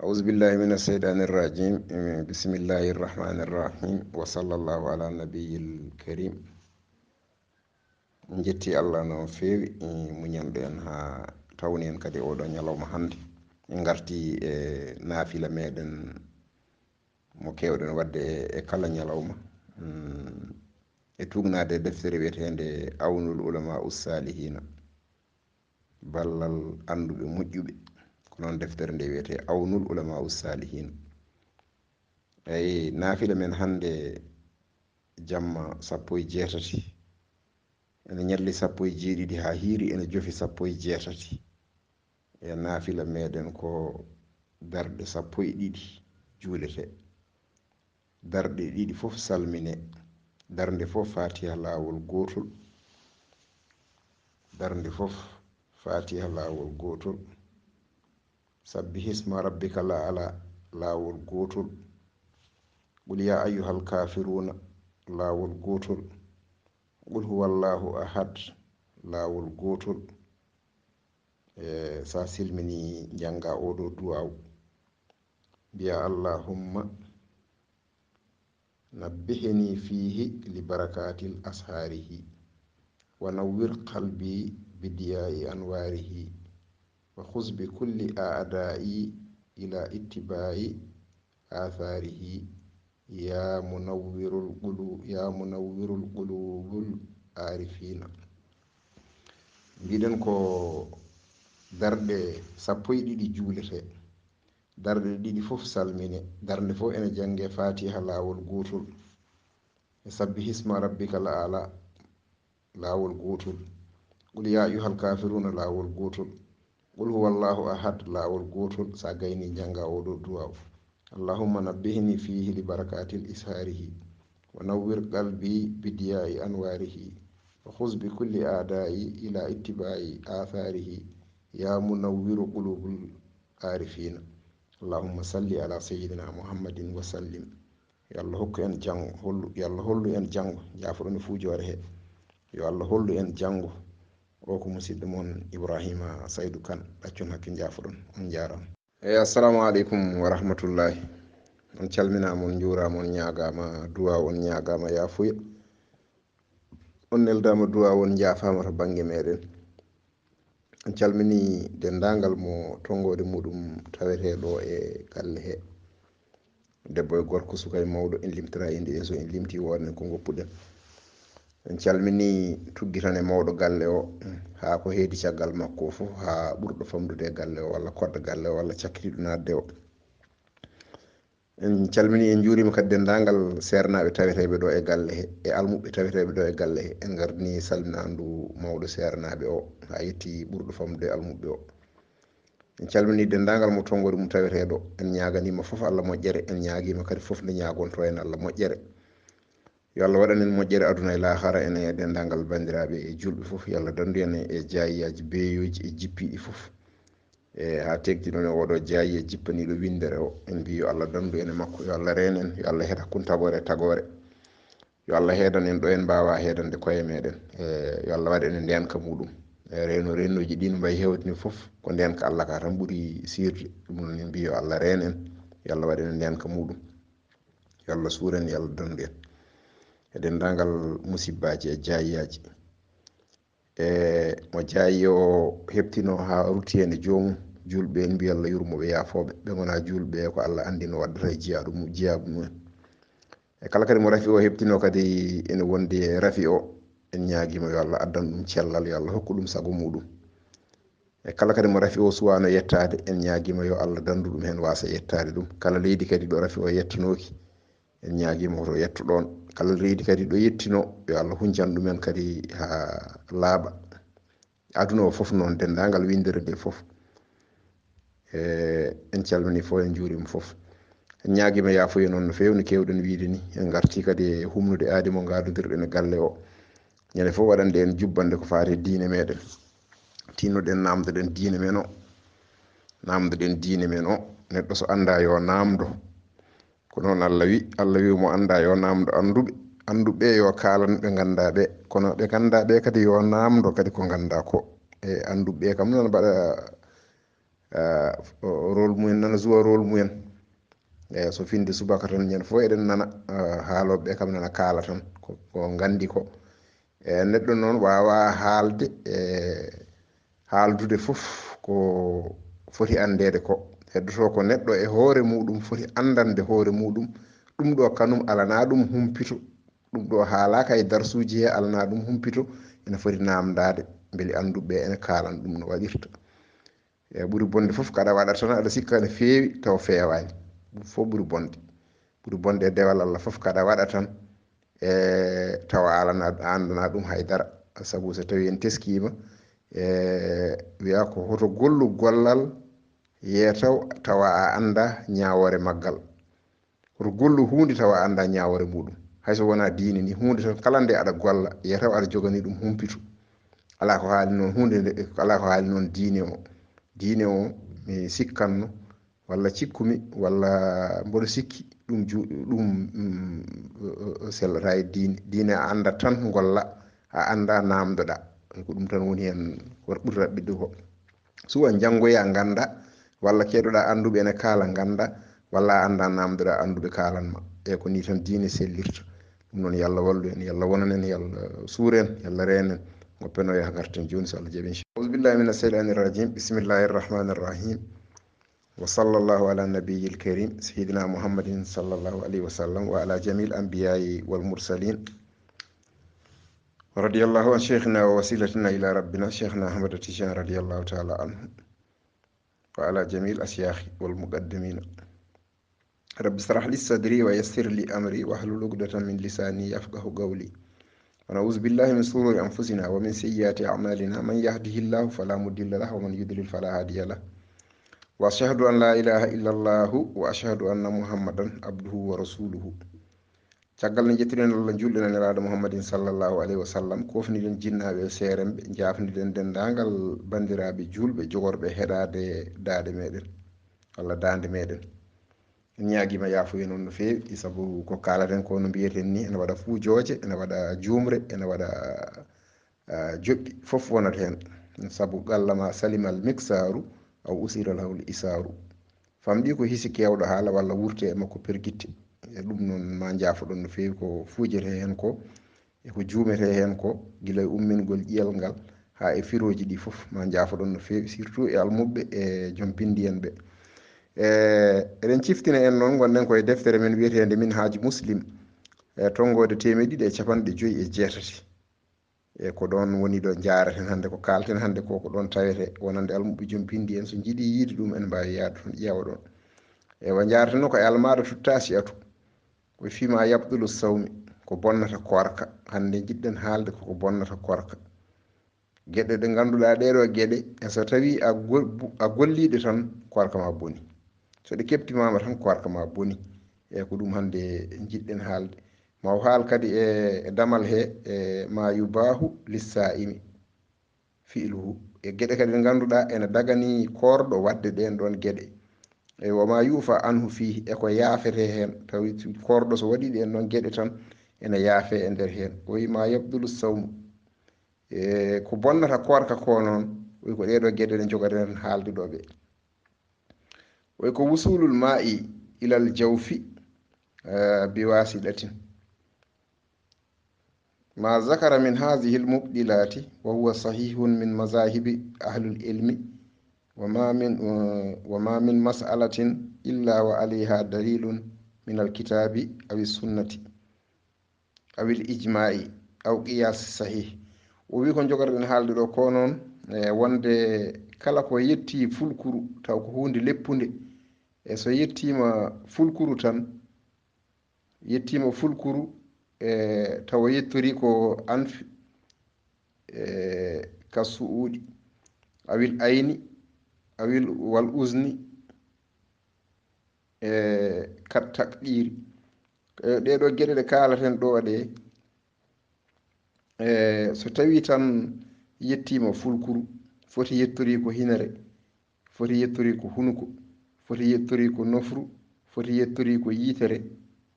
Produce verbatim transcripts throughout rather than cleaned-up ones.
أعوذ بالله من الشيطان الرجيم. بسم الله الرحمن الرحيم. وصلى الله على النبي الكريم. En njetti Allah no feewi, eh, muñanɗo en haa tawni en kadi oɗo ñalawma hannde. En ngarti e naafila meɗen mo keewɗen waɗde e, e kala ñalawma. Mm, e tuugnaade e deftere wiyeteende Awnul Ulama Ussalihina, ballal annduɓe moƴƴuɓe. Ko noon deftere nde wiyetee Awnul Ulama Ussalihina. Eyi, naafila men hannde jamma sappo e jeetati. Ene ñalli sappo e jeeɗiɗi haa hiiri, ene jofi sappo e jeetati. E naafila meɗen ko darɗe sappo e ɗiɗi juulete. Darɗe ɗiɗi fof salmine. Darnde fof Fatiha laawol gootol. Darnde fof Fatiha laawol gootol. Sabbih isma rabbikal a'la laawol gootol. Qul ya ayyuhal kafiruna laawol gootol. Qul huwallahu ahad laawol gootol. E, sa silmini, njannga oɗo duwaaw. Mbiya, Allahumma nabbihni fihi li barakatil asharihi, wa nawwir qalbi bi diya'i anwarihi, wa khuz bi kulli a'da'i ila ittiba'i atharihi, ya munawwirul qulu-, ya munawwirul qulubul arifina. Mbiɗen ko darɗe sappo e ɗiɗi juulete. Darɗe ɗiɗi fof salmine. Darnde fof ene jannge Fatiha laawol gootol. E sabbih isma rabbikal a'la laawol gootol. Qul ya ayyuhal kafiruna laawol gootol. Qul huwallahu ahad laawol gootol. Sa gayni, njannga oɗo duwaaw. Allahumma nabbihni fihi li barakatil isharihi, wa nawwir qalbi bi diya'i anwarihi, wa khuz bi kulli a'da'i ila ittiba'i atharihi, ya munawwiru qulubul arifina. Allahumma salli ala sayyidina Muhammadin wa sallim. Yo Allah hokku en janngo, hollu, yo Allah hollu en janngo, njaafoɗon e fuujoore he. Yo Allah hollu en janngo. O ko musidɗo mon Ibrahima Saydu Kan, ɗaccon hakke, njaafoɗon. On njaaraama. Eyi, assalamu aleykum wa rahmatullahi. On calminaama, on njuuraama, on ñaagaama duwaaw, on ñaagaama yaafuya. On neldaama duwaaw, on njaafaama to bannge meɗen. En calmini denndaangal mo tonngoode muɗum tawetee ɗo e galle he. Debbo e gorko, suka e mawɗo, en limtira innde, e so en limti woɗen ko ngoppuɗen. En calmini tuggitan e mawɗo galle o, haa ko heedi caggal makko o fof, haa ɓurɗo famɗude e galle o, walla kodda galle o, walla cakkitiiɗo naatde o. En calmini, en njuuriima kadi denndaangal seernaaɓe taweteeɓe ɗo e galle he, e almuɓɓe taweteeɓe ɗo e galle he. En ngardini salminaandu mawɗo seernaaɓe o, haa yetti ɓurɗo famɗude e almuɓɓe o. En calmini denndaangal mo tonngoode mum taweteeɗo. En ñaaganiima fof Allah moƴƴere, en ñaagiima kadi fof nde ñaagonto en Allah moƴƴere. Yo Allah waɗan en moƴƴere aduna e laahara, en e denndaangal banndiraaɓe e juulɓe fof. Yo Allah danndu en e jaayiyaaji beeyooji e jippiiɗi fof. E haa teeŋti noon e oɗo jaayi e jippaniiɗo winndere o, en mbii yo Allah danndu en e makko, yo Allah reen en, yo Allah heed hakkun tagoore e tagoore. Yo Allah heedan en ɗo en mbaawaa heedande koye meɗen. E yo Allah waɗ en e ndeenka muɗum. E reeno, reenooji ɗi no mbayi heewde ni fof, ko ndeenka Allah ka tan ɓuri siirde. Ɗum noon en mbii yo Allah reen en, yo Allah waɗ en e ndeenka muɗum. Yo Allah suur en, yo Allah danndu en. E denndaangal musibbaaji e jaayiyaaji. E mo jaayi o heɓtino haa rutti heen e joomum, juulɓe en mbii Allah yurmo ɓe, yaafoo ɓe. Ɓe ngonaa juulɓe ko Allah anndi no waɗdata e jiyaaɗo mu-, jiyaaɓe mumen. E kala kadi mo rafi o heɓtino kadi ene wondi e rafi o, en ñaagiima yo Allah addan ɗum cellal, yo Allah hokku ɗum sago muɗum. E kala kadi mo rafi o suwaano yettaade, en ñaagiima yo Allah danndu ɗum heen waasa yettaade ɗum. Kala leydi kadi ɗo rafi o yettanooki, en ñaagiima ko to yetto ɗoon. Kala leydi kadi ɗo yettino, yo Allah huncan ɗumen kadi haa laaɓa. Aduna o fof noon, denndaangal winndere nde fof. E en calminii fof, en njuuriima fof. En ñaagiima yaafuya noon no feewi no keewɗen wiyde ni. En ngartii kadi e humnude aadi mo ngaadondirɗen e galle o. Ñande fof waɗande en jubbannde ko faati e diine meɗen. Tinnoɗen naamndoɗen diine men o. Naamndoɗen diine men o. Neɗɗo so anndaa yo naamndo. Ko noon Allah wi, Allah wi mo anndaa yo naamndo annduɓe. Annduɓe yo kaalan ɓe nganndaa ɓe. Kono ɓe nganndaa ɓe kadi yo naamndo kadi ko nganndaa ko. E annduɓe kam noon mbaɗa rôle mumen, nana jouer rôle mumen. E so finde subaka tan, ñande fof eɗen nana, haalooɓe ɓe kam nana kaala tan ko, ko nganndi ko. E neɗɗo noon waawaa haalde, e haaldude fof ko foti anndeede ko. Heddoto ko neɗɗo e hoore muuɗum foti anndande hoore muuɗum. Ɗum ɗo kanum alanaa ɗum humpito. Ɗum ɗo haalaaka e darsuuji he, alanaa ɗum humpito. Ene foti naamndaade mbeli annduɓe ɓe ene kaalan ɗum no waɗirta. E ɓuri bonde fof ko aɗa waɗa tan, aɗa sikka ne feewi taw feewaani. Ɗum fof ɓuri bonde. Ɓuri bonde e dewal Allah fof ko aɗa waɗa tan, e tawa alana, a anndana ɗum haydara. Sabu so tawi en teskiima, e wiya ko hoto gollu gollal yeetaw tawa a annda ñaawoore maggal. Hoto gollu huunde tawa a annda ñaawoore muuɗum. Hay so wonaa diine ni, huunde tan kala nde aɗa golla, yeetaw aɗa jogani ɗum humpito. Alaa ko haali noon huunde nde, alaa ko haali noon diine o. Diine o mi sikkanno, walla cikkumi, walla mboɗo sikki ɗum ju-, ɗum, mm, sellata e diine. Diine a annda tan ngolla, a annda naamdoɗa. Ko ɗum tan woni heen ko ɓuri raɓɓiɗde ko. Suwa njanngoya ngannda, walla keɗoɗa annduɓe ene kaala ngannda, walla a annda naamdoɗa annduɓe kaalan ma. E ko ni tan diine sellirta. Ɗum noon, yo Allah wallu en, yo Allah wonan en, yo Allah suur en, yo Allah reen en. Ngoppeno yaha ngarten jooni, so Allah jaɓi, inchallah. Auzubillahi mina sheytani rajim. Bismillahi rahmani rahim. Wa sallallahu ala nabiyil karim, sayyidina Muhammadin sallallahu alayhi wa sallam, wa ala jamil anbiyai wal mursalin. Radiyallahu an shaykhina wa wasilatina ila rabbina, shaykhina Ahmad Tijan, radiyallahu ta'ala anhu. Wa ala jamil ashyakhi wal muqaddamina. Rabbi shrah li sadri wa yassir li amri wahlul uqdatan min lisani yafqahu qawli. Wa na'udhu billahi min shururi anfusina wa min sayyiati a'malina. Man yahdihillahu fala mudilla lahu wa man yudlil fala hadiya lahu. Wa ashhadu an la ilaha illa Allahu wa ashhadu anna Muhammadan abduhu wa rasuluhu. Caggal nde njettuɗen Allah, njuulɗen e Nelaaɗo Muhammadin sallallahu alayhi wa sallam, koofniɗen jinnaaɓe e seeremɓe, njaafniɗen denndaangal banndiraaɓe juulɓe jogorɓe heɗaade daaɗe meɗen, walla daande meɗen. En ñaagiima yaafuya noon no feewi, sabu ko kaalaten ko no mbiyeten ni, ene waɗa fuujooje, ene waɗa juumre, ene waɗa, ah, joɓɓi, fof wonata heen. Sabu qallama salimal miksaaru aw usira lahul isaaru. Famɗi ko hisi keewɗo haala walla wurte e makko pergitte. E ɗum noon ma njaafoɗon no feewi ko fuujete heen ko, e ko juumete heen ko, gila e ummingol ƴiyal ngal haa e firooji ɗi fof, ma njaafoɗon no feewi, surtout e almuɓɓe e joom binndi en ɓe. E, eɗen ciftina en noon, ngonɗen koye deftere men wiyeteende Minhaaju Muslim, e tonngoode teemeɗɗe ɗiɗi e capanɗe joyi e jeetati. E ko ɗoon woni ɗo njaaraten hannde, ko kaalten hannde ko, ko ɗoon tawete, wonande almuɓɓe joom binndi en, so njiɗi yiide ɗum, en mbaawi yaade toon, ƴeewa ɗoon. Ewa, njaaraten noon ko e almaada tuttaasi atu. Ko fima yabtulu sawmi, ko bonnata koorka. Hannde njiɗɗen haalde ko ko bonnata koorka. Geɗe ɗe ngannduɗaa ɗee ɗoo geɗe, e so tawii a go-, bu-, a golliiɗe tan, koorka ma boni. So ɗe keɓtimaama tan, koorka ma boni. E ko ɗum hannde njiɗɗen haalde. Ma o haal kadi e, e damal he, e ma yubaahu lissaa'imi fi'luhu. E geɗe kadi ɗe ngannduɗaa ene dagani koorɗo waɗde ɗeen ɗoon geɗe. E wa ma yufa anhu fiihi, e ko yaafete heen. Tawi koorɗo so waɗii ɗeen ɗoon geɗe tan, ene yaafee e nder heen. O wi ma yabdulu sawmu. E ko bonnata koorka ko noon, o wi ko ɗee ɗoo geɗe ɗe njogaten haalde ɗoo ɓe. O wi ko wusulul maa'i ilal jawfi, eh, bi wasiɗatin. Ma zakara min hazihi al mubdilati wa huwa sahihun min mazahibi ahlul ilmi wa ma min, wa ma min mas'alatin illa wa alayha dalilun min al kitabi aw sunnati aw al ijma'i aw qiyas sahih. O wi ko njogarɗen haalde ɗo ko noon, e wonde kala ko yetti fulkuru taw ko huunde leppunde, e so yettima fulkuru tan, yettima fulkuru, e tawa yettori ko anfi, e ka su'uɗi, awil ayni, awil wal uzni, e kat taqdiri. E ɗee ɗoo geɗe ɗe kaalaten ɗoo ɗe, e so tawii tan yettiima fulkuru, foti yettori ko hinere, foti yettori ko hunuko, foti yettori ko nofru, foti yettori ko yitere,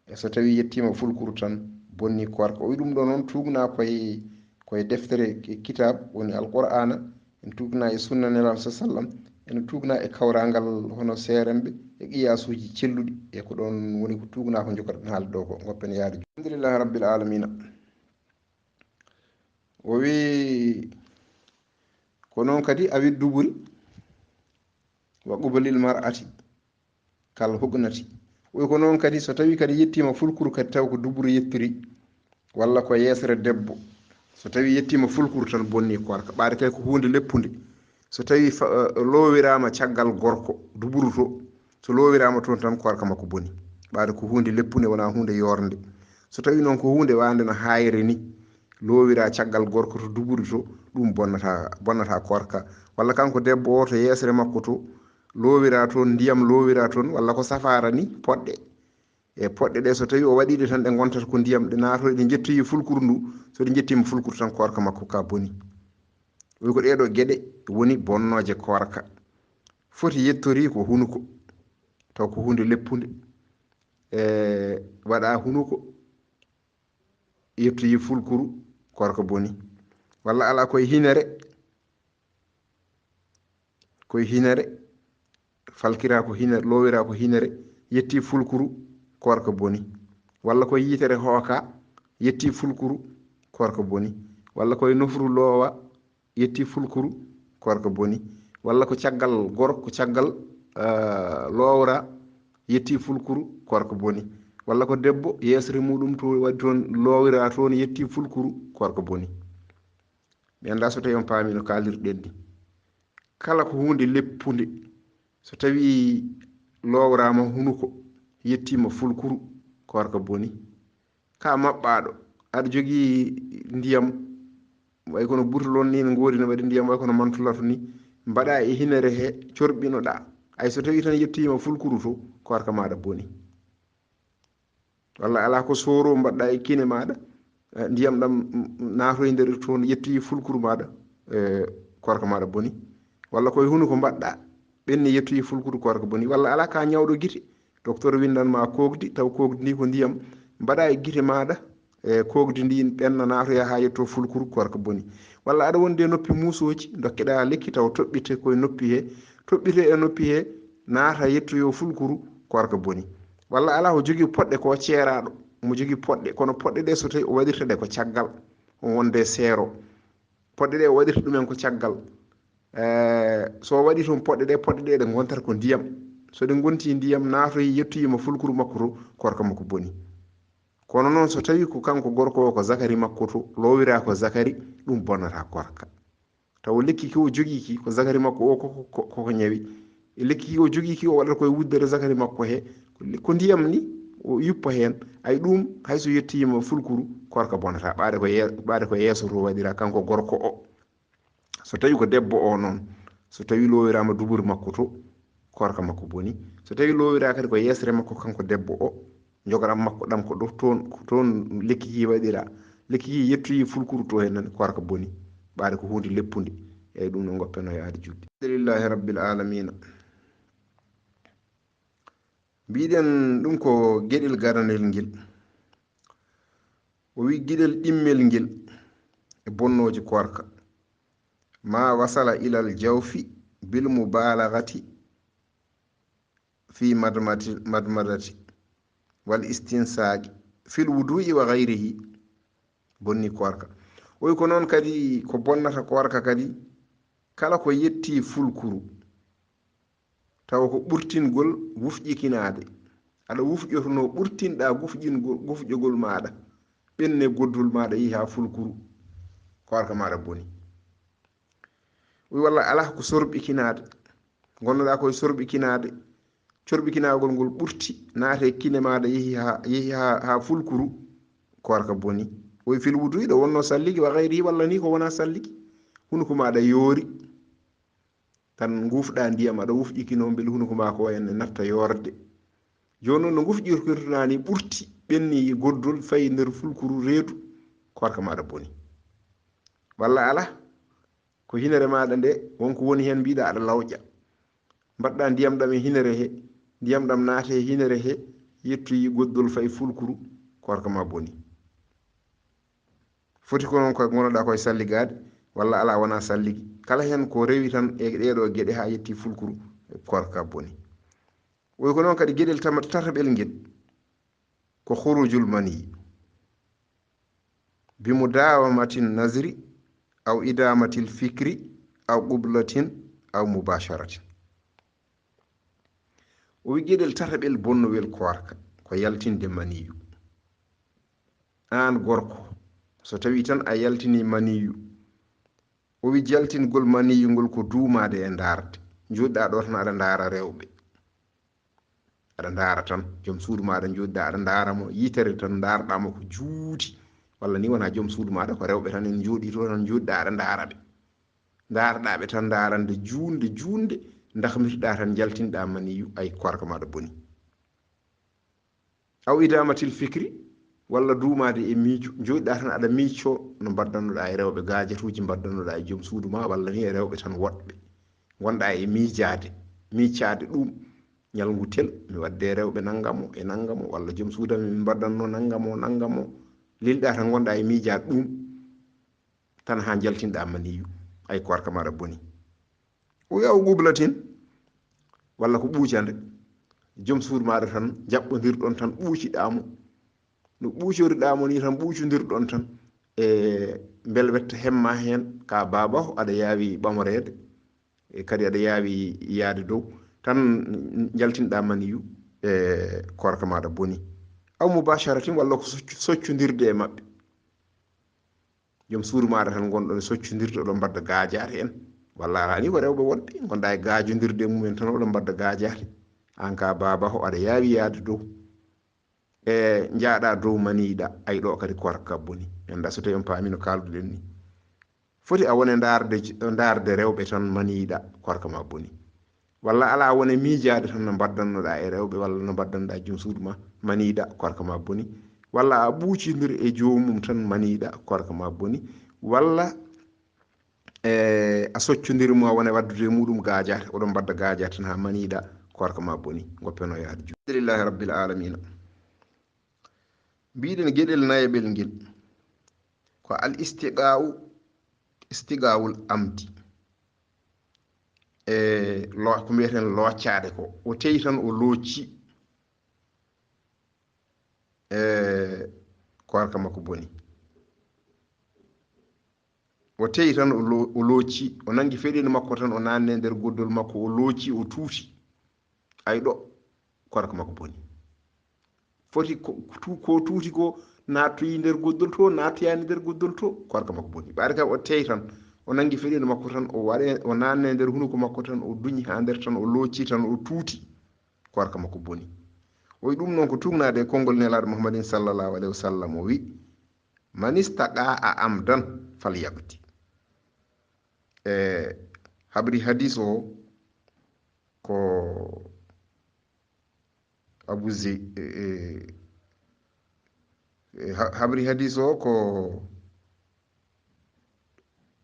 e so tawii yettiima fulkuru tan, bonni koorka. O wi ɗum ɗoo noon tuugnaa koye, koye deftere ki-, kitaab, woni Alqur'aana, en tuugnaa e sunna Nelaaɗo sa sallam, ene tuugna e kawraangal hono seeremɓe e qiyaasuuji celluɗi, e ko ɗoon woni ko tuugna ko njogoɗen haalde ɗo ko, ngoppen yaade. Alhamdulillahi rabbil alamina. O wi, ko noon kadi awi duburi wa qubalil mar'ati kal huqnati. O wi ko noon kadi so tawi kadi yettiima fulkuru kadi taw ko duburu yettiri, walla ko yeesere debbo. So tawi yettiima fulkuru tan bonni koorka. Ɓaade kay ko huunde leppunde. So tawi fa-, eh, loowiraama caggal gorko duburu to, so loowiraama toon tan koorka makko boni. Ɓaade ko huunde leppunde, wonaa huunde yoornde. So tawi noon ko huunde waande no haayre ni, loowira caggal gorko to duburu to, ɗum bonnata, bonnata koorka. Walla kanko debbo o to yeesere makko to, loowira toon, ndiyam loowira toon, walla ko safaara ni, poɗɗe. E poɗɗe ɗe, so tawi o waɗi ɗe tan, ɗe ngontat ko ndiyam, ɗe naatoyi, ɗe njettoyi fulkuru ndu. So ɗe njettiima fulkuru tan, koorka makko ka boni. O wi ko ɗee ɗoo geɗe woni bonnooje koorka. Foti yettori ko hunuko, taw ko huunde leppunde. E waɗa hunuko, yettoyi fulkuru, koorka boni. Walla ala koye hinere, koye hinere, falkira ko hinere, loowira ko hinere, yetti fulkuru, koorka boni. Walla koye yitere hooka, yetti fulkuru, koorka boni. Walla koye nofru loowa, yetti fulkuru, koorka boni. Walla ko caggal gor-, ko caggal, ah, loowra, yetti fulkuru, koorka boni. Walla ko debbo, yeesre muɗum to waɗi toon, loowira toon, yetti fulkuru, koorka boni. Mi anndaa so tawi on paami no kaalirɗen ni. Kala ko huunde leppunde, so tawi loowraama hunuko, yettiima fulkuru, koorka boni. Ka maɓɓaaɗo, aɗa jogii ndiyam, way kono butol on ni, ne ngoodi no waɗi ndiyam, way kono mantulato ni, mbaɗa e hinere he, corɓinoɗa. Ay so tawi tan yettiima fulkuru to, koorka maaɗa boni. Walla alaa ko sooro mbaɗɗa e kine maaɗa, eh, ndiyam ɗam, mm, naatoyi nder toon, yettoyi fulkuru maaɗa, eh, koorka maaɗa boni. Walla koye hunuko mbaɗɗa, ɓenni yettoyi fulkuru, koorka boni. Walla alaa ka ñawɗo gite, docteur winndan ma koogdi, taw koogdi ndi ko ndiyam, mbaɗa e gite maaɗa, e koogdi ndi ɓenna naatoya haa yetto fulkuru, koorka boni. Walla aɗa wondi e noppi muusooji, dokkeɗa lekki taw toɓɓite koye noppi he, toɓɓite e noppi he, naata yettoyo fulkuru, koorka boni. Walla alaa o jogii poɗɗe ko ceeraaɗo, mo jogii poɗɗe, kono poɗɗe ɗe so tawi o waɗirta ɗe ko caggal, on wonde seero. Poɗɗe ɗe o waɗirta ɗumen ko caggal. Eh, so o waɗi toon poɗɗe ɗe, poɗɗe ɗe ɗe ngontata ko ndiyam. So ɗe ngonti ndiyam, naatoyi, yettoyiima fulkuru makko to, koorka makko boni. Kono noon so tawi ko kanko gorko o ko zakari makko to, loowira ko zakari, ɗum bonnata koorka. Taw lekki ki o jogii ki, ko zakari makko o ko, ko, ko, ko ñawi. E lekki ki o jogii ki, o waɗata koye wuddere zakari makko he. Ko, ko ndiyam ni, o yuppa heen. Ay ɗum, hay so yettiima fulkuru, koorka bonata. Ɓaade ko ye-, ɓaade ko yeeso to waɗira kanko gorko o. So tawi ko debbo o noon, so tawi loowiraama duburi makko to, koorka makko boni. So tawi loowira kadi ko yeesere makko kanko debbo o, njogoram makko ɗam ko ɗo toon, ko toon lekki ki waɗira. Lekki ki yettoyi fulkuru to heen, koorka boni. Ɓaade ko huunde leppunde. Eyi, ɗum no ngoppeno e aadi julde. Alhamdulillahi rabbil alamina. Mbiɗen ɗum ko geɗel garanel ngel. O wi geɗel ɗimmel ngel e bonnooji koorka. Ma wasala ilal jawfi bil mubalagati fi madmati-, madmadati wal istinsaqi fil wudu'i wa ghayrihi. Bonni koorka. O wi ko noon kadi ko bonnata koorka kadi, kala ko yetti fulkuru, tawa ko ɓurtingol wufƴikinaade. Aɗa wufƴotonoo, ɓurtinɗa gufƴingol, gufƴogol maaɗa, ɓenne goddol maaɗa yehi haa fulkuru, koorka maaɗa boni. Wi walla alaa ko sorɓikinaade, ngonnoɗa koye sorɓikinaade, corɓikinaagol ngol ɓurti, naate kine maaɗa yehi haa, yehi haa, haa fulkuru, koorka boni. Oy fil wudu'i ɗo wonno salligi, wa gayrihi, walla ni ko wona salligi, hunuko maaɗa yoori. Tan ngufɗa ndiyam, aɗa wufƴikino mbele hunuko maa ko wayan e natta yoorde. Jooni noon no ngufƴirtirta ni ɓurti, ɓenni goddol, fayi nder fulkuru reedu, koorka maaɗa boni. Walla alaa, ko hinere maaɗa nde, wonko woni heen mbiɗa aɗa lawƴa. Mbaɗɗa ndiyam ɗam e hinere he, ndiyam ɗam naate e hinere he, yettoyi goddol fayi fulkuru, koorka ma boni. Foti ko noon ko ngonoɗa koye salligaade, walla alaa wonaa salligi. Kala heen ko rewi tan e ɗee ɗoo geɗe haa yetti fulkuru, koorka boni. Woy ko noon kadi geɗel tama-, tataɓel ngel, ko khurujul mani bi mudawamatin nazri aw idamatil fikri aw qublatin aw mubasharatin. O wi geɗel tataɓel bonnowel koorka ko yaltinde maniyu. Aan gorko, so tawi tan a yaltini maniyu, o wi jaltingol maniyu ngol ko duumaade e ndaarde. Njoɗɗaa ɗo tan aɗa ndaara rewɓe. Aɗa ndaara tan joom suudu maaɗa, njoɗɗaa aɗa ndaara mo, yitere tan ndaarɗaa mo ko juuti. Walla ni wonaa joom suudu maaɗa, ko rewɓe tan en njooɗii to tan, njoɗɗaa aɗa ndaara ɓe. Ndaarɗaa ɓe tan ndaarande juunde, juunde, ndahmirɗaa tan njaltinɗaa maniyu, ay koorka maaɗa boni. Aw idamatil fikri, walla duumaade e miijo, njoɗɗaa tan aɗa miijo no mbaɗdannoɗaa e rewɓe, gaajatuuji mbaɗdannoɗaa e joom suudu ma, walla ni e rewɓe tan woɗɓe. Ngonɗaa e miijaade, miijaade ɗum, ñalngu tel, mi waɗde e rewɓe nanngamo e nanngamo, walla joom suudu am mi mbaɗdanno nanngamo, nanngamo. Lelɗaa tan ngonɗaa e miijaade ɗum, tan haa njaltinɗaa maniyu, ay koorka maaɗa boni. O wiya o qublatin, walla ko ɓuucande, joom suudu maaɗa tan njaɓɓondirɗon tan ɓuuciɗaa mo. No ɓuucoriɗaa mo ni tan ɓuucondirɗon tan, e mbelwetta hemma heen ka baabaho aɗa yaawi ɓamoreede, e kadi aɗa yaawi yaade dow, tan njaltinɗaa maniyu, e koorka maaɗa boni. Aw mubasharatin, walla ko soccu-, soccondirde e maɓɓe. Joom suudu maaɗa tan ngonɗon e soccondirde, oɗon mbadda gaajaare en. Walla alaa ni ko rewɓe woɗɓe, ngonɗaa e gaajondirde e mumen tan, oɗon mbadda gaajaare. Aan ka baabaho aɗa yaawi yaade dow. E njaaɗaa dow maniiɗa, ay ɗo kadi koorka boni. En da so tawi on paami no kaalduɗen ni. Foti a wone ndaarde, ndaarde rewɓe tan maniiɗa, koorka ma boni. Walla alaa wone miijaade tan no mbaddannoɗaa e rewɓe, walla no mbaddannoɗaa joom suudu ma maniiɗa, koorka ma boni. Walla a ɓuucindiri e joomum tan maniiɗa, koorka ma boni. Walla, e, a soccondiri mo a wona waddude e muɗum gaajaate, oɗon mbadda gaajaate tan haa maniiɗa, koorka ma boni. Ngoppeno yaade juuɗe. Alhamdulillahi rabbil alamina. Mbiɗen geɗel nayaɓel ngel. Ko al istiqa'u, istiqa'ul amdi. E lo-, ko mbiyeten loocaade ko. O teyi tan o looci. E koorka makko boni. O teyi tan o lo-, o looci, o nanngi feɗeende makko tan, o naanni e nder goddol makko, o looci, o tuuti. Ay ɗo, koorka makko boni. Foti ko, tu-, ko tuuti ko naatoyi nder goddol to, naatoyaani nder goddol to, koorka makko boni. Ɓaade kam o teyi tan, o nanngi feɗeende makko tan, o waɗe, o naanne nder hunuko makko tan, o duñi haa nder tan, o looci tan, o tuuti, koorka makko boni. O wi ɗum noon ko tuugnaade e konngol Nelaaɗo Muhammadin sallallahu alayhi wa sallam, o wi, "Man istaqa'a amdan falyaqdi." E habri hadis o ko Abu Zey-, e, e, e, ha-, habri hadis o ko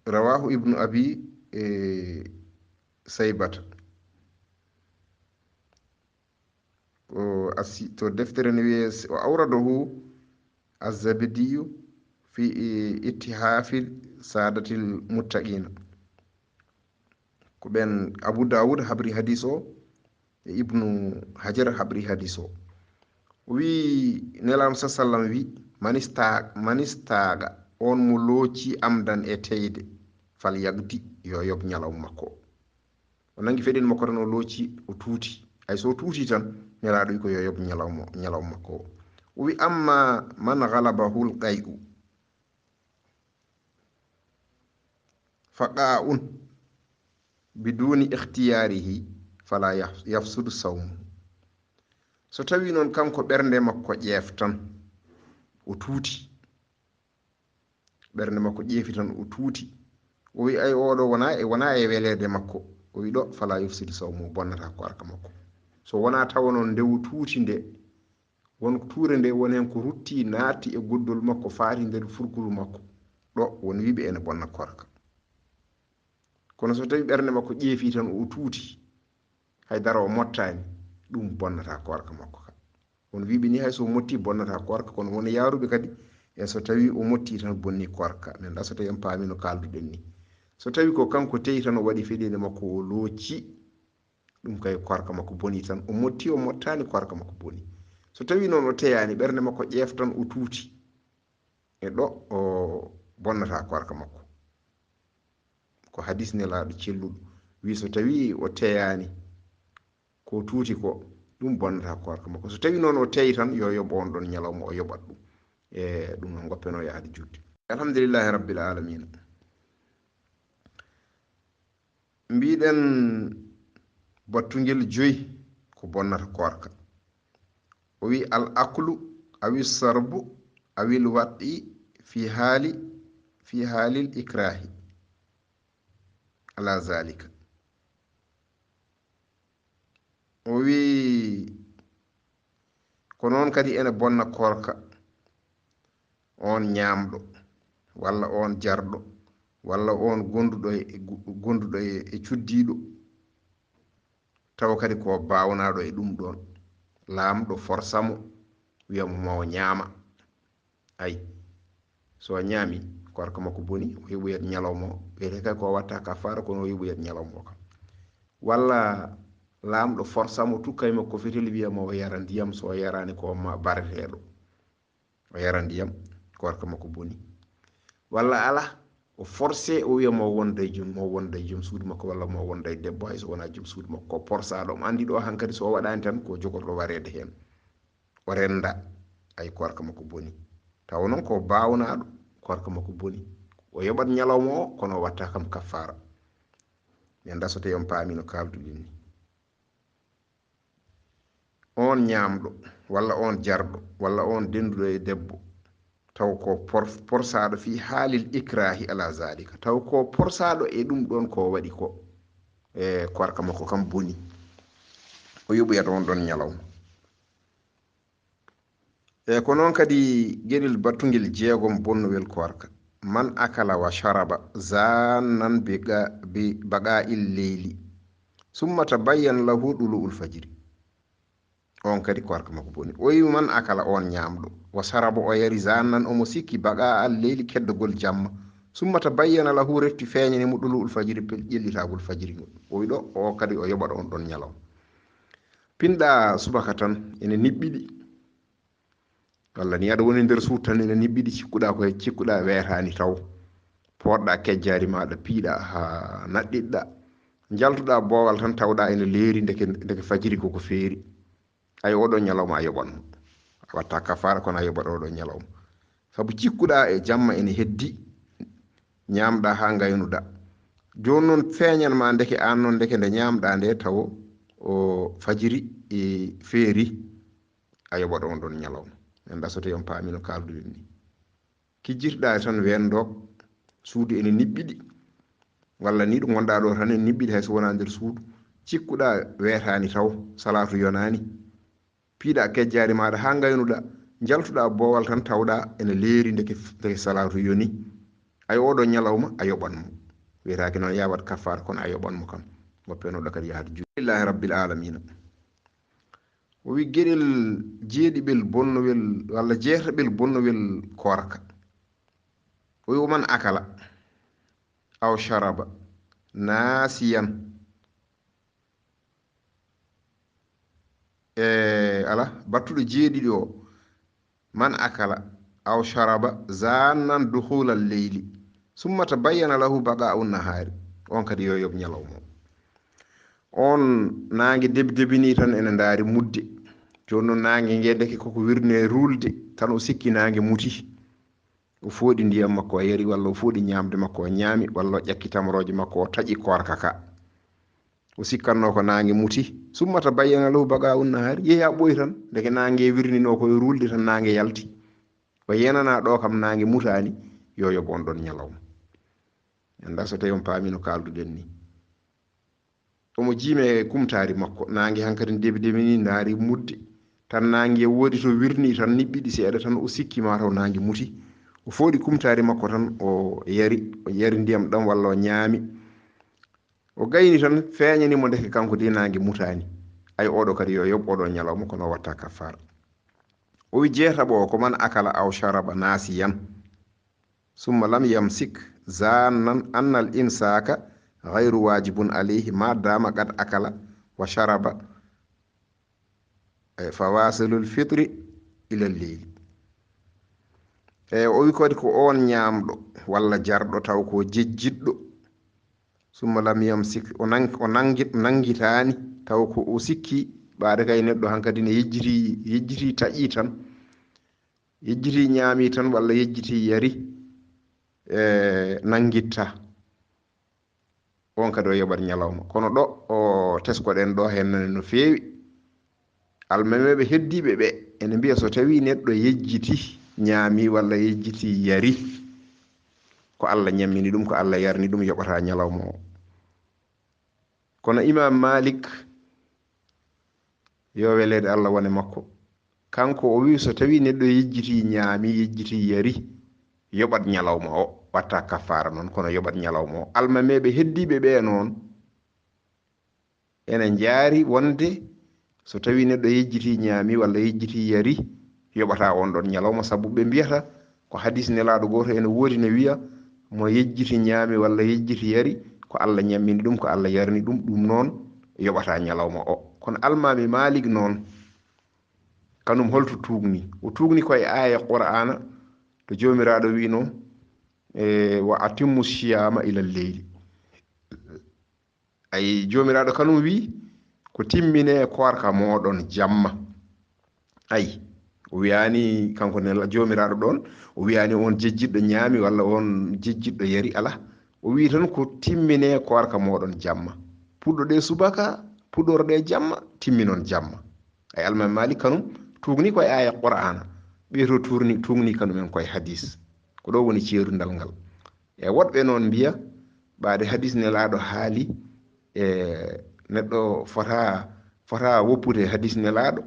rawahu Ibnu Abi, e, Saybata. Ko asi-, to deftere ne wiye, "Wa awradahu Az-Zabdiyu fi i-, Ittihafil Sadatil Muttaqina." Ko ɓen Abu Dawud habri hadis o, e Ibnu Hajar habri hadis o. O wi, Nelaaɗo sa sallam wi, "Man ista-, man istaqa, on mo looci amdan e teyde, fal yaqdi, yo yoɓ ñalawma makko o." O nanngi feɗeende makko tan, o looci, o tuuti. Ay so o tuuti tan, Nelaaɗo wi ko yo yoɓ ñalawma, ñalawma makko o. O wi, "Amma man ghalabahul qay'u, fa qa'un biduni ikhtiyarihi, fala yaf-, yafsudu sawmu." So tawi noon kanko ɓernde makko ƴeef tan, o tuuti. Ɓernde makko ƴeefi tan, o tuuti. O wi, "Ay, oɗo wona e, wona e weleede makko." O wi, "Ɗo, fala yufsidu sawmu, bonnata koorka makko." So wona tawa noon nde o tuuti nde, won tuure nde, won heen ko rutti, naatti e goddol makko, faati nder furkuru makko. Ɗo, won wiɓe ene bonna koorka. Kono so tawi ɓernde makko ƴeefi tan, o tuuti, hay dara o mottaani, ɗum bonnata koorka makko ka. Won wiɓe ni hay so o motti bonnata koorka, kono won yaaruɓe kadi e so tawi o motti tan bonni koorka. Men da so tawi en paami no kaalduɗen ni. So tawi ko kanko teyi tan, o waɗi fedende makko, o looci, ɗum kay koorka makko boni tan. O motti, o mottaani, koorka makko boni. So tawi noon o teyaani, ɓernde makko ƴeef tan, o tuuti, e ɗo o bonnata koorka makko. Ko hadis Nelaaɗo celluɗo wi, so tawi o teyaani, ko tuuti ko, ɗum bonnata koorka makko. So tawi noon o teyi tan, yo yoɓ on ɗon ñalawma, o yoɓat ɗum. E ɗum noon, ngoppeno yahde juutde. Alhamdulillahi Rabbil Alamina. Mbiɗen battungel joyi ko bonnata koorka. O wi: "Al aklu awi sarbu awil waɗɗi fi haali, fi haalil ikrahi ala zalika." O wi: "Ko noon kadi ene bonna koorka on ñaamɗo, walla on jarɗo, walla on gonduɗo e, gonduɗo e, e cuddiiɗo, tawa kadi ko baawnaaɗo e ɗum ɗoon, laamɗo forsa mo, wiya mo ma o ñaama." Ay, so a ñaami, koorka makko boni, o yoɓoyat ñalawma o. Wiyete kay ko watta kafaara, kono o yoɓoyat ñalawma o kam. Walla laamɗo forsa mo, tukkay makko fetel, wiya ma o yara ndiyam, so o yaraani ko ma bareteeɗo. O yara ndiyam, koorka makko boni. Walla ala, o forcé, o wiya mo wonda e joom, mo wonda e joom suudu makko, walla mo wonda e debbo, hay so wonaa joom suudu makko, ko porsaaɗo. Omo anndi ɗo hankadi so o waɗaani tan, ko jogorɗo wareede heen. O rennda, ay, koorka makko boni. Tawa noon ko baawnaaɗo, koorka makko boni. O yoɓat ñalawma o, kono o watta kam kaffaara. Mi anndaa so tawi on paami no kaalduɗen ni. On ñaamɗo, walla on jarɗo, walla on dennduɗo e debbo, taw ko por-, porsaaɗo fi haalil ikrahi ala zalika, taw ko porsaaɗo e ɗum ɗoon ko waɗi ko, e koorka makko kam boni, o yoɓoyat on ɗoon ñalawma. E ko noon kadi geɗel battungel jeegom bonnowel koorka. "Man akala wa sharaba zannan bi ga-, bi baqa'il leyli, summa tabayyana lahu dulu'ul fajri." On kadi koorka makko boni. O wi: "Man akala", on ñaamɗo, "wa sharaba", o yari, "zannan", omo sikki, "baqa'al leyli", keddogol jamma, "summa tabayyana lahu", refti feeñani mo, "dulu'ul fajri", pe-, ƴellitagol fajiri ngol. O wi ɗo, o kadi o yoɓat on ɗon ñalawma. Pinɗa subaka tan, ene niɓɓiɗi. Walla ni aɗa woni nder suudu tan, ene niɓɓiɗi, cikkuɗa koye, cikkuɗa weetaani taw. Poɗɗa kejjaari maɗa, piiɗa haa naɗɗiɗɗa. Njaltuɗa boowal tan, tawɗa ene leeri, ndeke, ndeke fajiri koko feeri. Ay, oɗo ñalawma a yoɓan mo. A watta kafaara, kono a yoɓat oɗo ñalawma. Sabu cikkuɗa e jamma ene heddi, ñaamɗa haa ngaynuɗa. Jooni noon feeñan ma ndeke aan noon, ndeke nde ñaamɗa nde tawo o fajiri e feeri, a yoɓat on ɗon ñalawma. Mi anndaa so tawi on paami no kaalduɗen ni. Kijjirɗa tan weendoog, suudu ene niɓɓiɗi, walla ni ɗo ngonɗa ɗo tan ene niɓɓiɗi, hay so wonaa nder suudu, cikkuɗa weetaani taw, salaatu yonaani. Piiɗa kejjaari maɗa haa ngaynuɗa, njaltuɗa boowal tan tawɗa ene leeri ndeke, ndeke salaatu yoni. Ay, oɗo ñalawma a yoɓan mo. Wiyetaake noon ya waɗ kafaara, kono a yoɓan mo kam. Ngoppenoɗo kadi yahata juuɗe. Alhamdulillahi Rabbil Alamina. O wi geɗel jeeɗiɓel bonnowel, walla jeetaɓel bonnowel koorka. O wi: "Man akala aw sharaba nasiyan." E, ala, battuɗo jeeɗiɗi o, "Man akala aw sharaba zannan dukhulal leyli, summa tabayyana lahu baqa'un nahari." On kadi yo yoɓ ñalawma o. On naange debdebini tan ene ndaari mutde. Jooni noon naange nge ndeke koko wirne ruulde, tan o sikki naange muti. O fooɗi ndiyam makko o yari, walla o fooɗi ñaamde makko o ñaami, walla o ƴakki tamrooje makko o taƴi koorka ka. O sikkatno ko naange muti. Summa tabayyana lahu baqa'un nahari. Yehi haa ɓooyi tan, ndeke naange wirnino ko e ruulde tan naange yalti. O yenana ɗo kam naange mutaani, yo yoɓ on ɗon ñalawma. En ndaa so tawi on paami no kaalduɗen ni. Omo jiimi e kumtaari makko. Naange hankadi debdebini ndaari mutde. Tan naange woodi to wirni tan niɓɓiɗi seeɗa tan o sikki ma taw naange muti. O fooɗi kumtaari makko tan o yari, o yari ndiyam ɗam walla o ñaami. O gayni tan feeñani mo ndeke kanko de naange mutaani. Ay, oɗo kadi yo yoɓ oɗo ñalawma kono o watta kafaara. O wi jeetaɓo o ko: "Man akala aw sharaba nasiyan, summa lam yamsik zannan anna al imsaka ghayru wajibun alayhi ma dama qad akala wa sharaba. E, fawasilul fitri ila leyli. E, o wi kadi ko on ñaamɗo walla jarɗo taw ko jejjitɗo, summa lam yamsik, o nang-, o nangi-, nangitaani, taw ko o sikki, ɓaade kay neɗɗo hankadi ne yejjiti, yejjiti taƴi tan, yejjiti ñaami tan walla yejjiti yari, e, nangitta. On kadi o yoɓat ñalawma. Kono ɗo o teskoɗen ɗo heen nani no feewi. Almameeɓe heddiiɓe ɓe ene mbiya so tawii neɗɗo yejjiti ñaami walla yejjiti yari, ko Alla ñammini ɗum, ko Alla yarni ɗum, yoɓata ñalawma o. Kono Imaam Maalik, yo weleede Alla wone makko, kanko o wi so tawii neɗɗo yejjiti ñaami, yejjiti yari, yoɓat ñalawma o, watta kaffaara noon, kono yoɓat ñalawma o. Almameeɓe heddiiɓe ɓe noon, ene njaari wonde so tawii neɗɗo yejjiti ñaami walla yejjiti yari, yoɓata on ɗon ñalawma, sabu ɓe mbiyata ko hadis Nelaaɗo gooto ene woodi ne wiya, mo yejjiti ñaami walla yejjiti yari, ko Alla ñammini ɗum, ko Alla yarni ɗum, ɗum noon yoɓata ñalawma o. Kono Almaami Maalik noon, kanum holto tuugni? O tuugni ko e aaya Qur'aana to Joomiraaɗo wiino, e, "Wa atimmu siyaama ila leyli." Ay, Joomiraaɗo kanum wi, "Ko timmine koorka mooɗon jamma." Ay, o wiyaani kanko ne Joomiraaɗo ɗoon, o wiyaani on jejjitɗo ñaami walla on jejjitɗo yari, alaa. O wi tan, "Ko timmine koorka mooɗon jamma. Puɗɗoɗe subaka, puɗɗorɗe jamma, timminon jamma." Ay, Almaami Maalik kanum tuugni ko e aaya Qur'aana. Ɓee to tuurni, tuugni kanum en ko e hadis. Ko ɗo woni ceerundal ngal. E woɗɓe noon mbiya, ɓaade hadis Nelaaɗo haali, e neɗɗo fota, fota woppude hadis Nelaaɗo,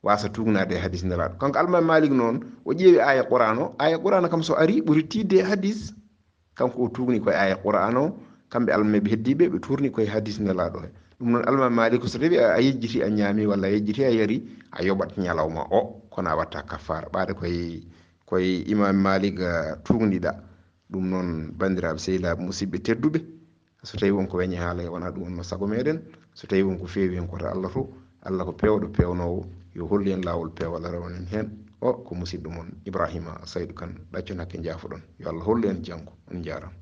waasa tuugnaade e hadis Nelaaɗo. Kanko Almaami Maalik noon, o ƴeewi aaya Qur'aan o, aaya Qur'aan kam so ari, ɓuri tiiɗde e hadis. Kanko o tuugni ko e aaya Qur'aan o, kamɓe almameeɓe heddiiɓe, ɓe tuurni ko e hadis Nelaaɗo he. Ɗum noon, Almaami Maalik, so tawi a, a yejjiti, a ñaami walla a yejjiti, a yari, a yoɓat ñalawma o, kono a watta kaffaara. Ɓaade ko e, ko e Imaam Maalik, ah, tuugniɗa. Ɗum noon, banndiraaɓe sehilaaɓe, musidɓe tedduɓe, so tawii won ko weñi haala, e wonaa ɗum wonno sago meɗen. So tawii won ko feewi heen, ko to Allah to. Allah ko peewɗo, peewnoowo. Yo hollu en laawol peewal, rewan en heen. O ko musidɗo mon Ibrahima Saydu Kan, ɗaccon hakke, njaafoɗon. Yo Allah hollu en janngo. On njaaraama.